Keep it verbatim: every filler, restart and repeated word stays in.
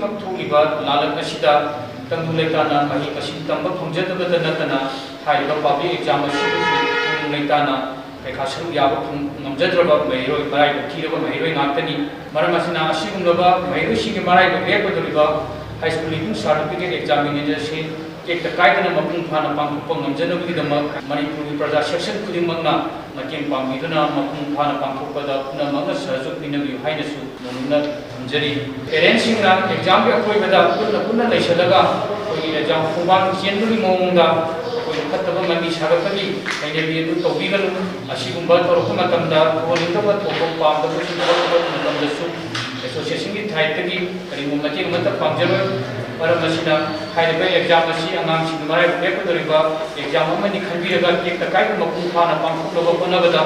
ꯊꯣꯛꯂꯤꯕ ꯂꯥꯂꯛ ꯑꯁꯤꯗ ꯇꯪꯗꯨ ꯂꯩꯇꯥꯅ ꯃꯍꯩ ꯃꯁꯤꯡ ꯇꯝꯕ ꯐꯪꯖꯗꯕꯇ ꯅꯠꯇꯅ ꯍꯥꯏꯔꯤꯕ public exam ꯑꯁꯤꯗꯁꯨ ꯇꯪꯗꯨ ꯂꯩꯇꯥꯅ ꯄꯩꯈꯥ ꯁꯔꯨꯛ ꯌꯥꯕ ꯐꯪ-, ꯉꯝꯖꯗ꯭ꯔꯕ ꯃꯍꯩꯔꯣꯏ, ꯃꯔꯥꯏꯕꯛ ꯊꯤꯔꯕ ꯃꯍꯩꯔꯣꯏ ꯉꯥꯛꯇꯅꯤ꯫ ꯃꯔꯝ ꯑꯁꯤꯅ ꯑꯁꯤꯒꯨꯝꯂꯕ ꯃꯍꯩꯔꯣꯏꯁꯤꯡꯒꯤ ꯃꯔꯥꯏꯕꯛ ꯂꯦꯞꯀꯗꯧꯔꯤꯕ high school leaving certificate examination ꯑꯁꯤ ꯇꯦꯛꯇ ꯀꯥꯏꯗꯅ ꯃꯄꯨꯡ ꯐꯥꯅ ꯄꯥꯡꯊꯣꯛꯄ ꯉꯝꯖꯅꯕꯒꯤꯗꯃꯛ ꯃꯅꯤꯄꯨꯔꯒꯤ ꯄ꯭ꯔꯖꯥ section ꯈꯨꯗꯤꯡꯃꯛꯅ ꯃꯇꯦꯡ ꯄꯥꯡꯕꯤꯗꯨꯅ ꯃꯄꯨꯡ ꯐꯥꯅ ꯄꯥꯡꯊꯣꯛꯄꯗ ꯄꯨꯝꯅꯃꯛꯅ ꯁꯍꯖꯣꯛ ꯄꯤꯅꯕꯤꯌꯨ ꯍꯥꯏꯅꯁꯨ ꯅꯧꯅ ꯊꯝꯖꯔꯤ꯫ Parents ꯁꯤꯡꯅ exam ꯒꯤ ꯑꯀꯣꯏꯕꯗ ꯄꯨꯟꯅ ꯄꯨꯟꯅ ꯂꯩꯁꯜꯂꯒ ꯑꯩꯈꯣꯏꯒꯤ exam ꯈꯣꯡꯕꯥꯟ ꯆꯦꯟꯕꯒꯤ ꯃꯑꯣꯡꯗ ꯑꯩꯈꯣꯏꯅ ꯐꯠꯇꯕ ꯃꯃꯤ ꯁꯥꯒꯠꯄꯒꯤ ꯍꯩꯅꯕꯤ ꯑꯗꯨ ꯇꯧꯕꯤꯒꯅꯨ꯫ ꯑꯁꯤꯒꯨꯝꯕ ꯇꯧꯔꯛꯄ ꯃꯇꯝꯗ ꯊꯣꯛꯍꯟꯅꯤꯡꯗꯕ ꯊꯧꯗꯣꯛ ꯄꯥꯝꯗꯕꯁꯤꯡ ꯊꯣꯛꯂꯛꯄ ꯃꯇꯝꯗꯁꯨ association ꯒꯤ side ꯇꯒꯤ ꯀꯔꯤꯒꯨꯝꯕ ꯃꯇꯦꯡ ꯑꯃꯠꯇ ꯄꯥꯡꯖꯔꯣꯏ꯫ ꯃꯔꯝ ꯑꯁꯤꯅ ꯍꯥꯏꯔꯤꯕ exam ꯑꯁꯤ ꯑꯉꯥꯡꯁꯤꯡꯒꯤ ꯃꯔꯥꯏꯕꯛ ꯂꯦꯞꯀꯗꯧꯔꯤꯕ exam ꯑꯃꯅꯤ ꯈꯟꯕꯤꯔꯒ ꯇꯦꯛꯇ ꯀꯥꯏꯗꯅ ꯃꯄꯨꯡ ꯐꯥꯅ ꯄꯥꯡꯊꯣꯛꯅꯕ ꯍꯣꯠꯅꯕꯗ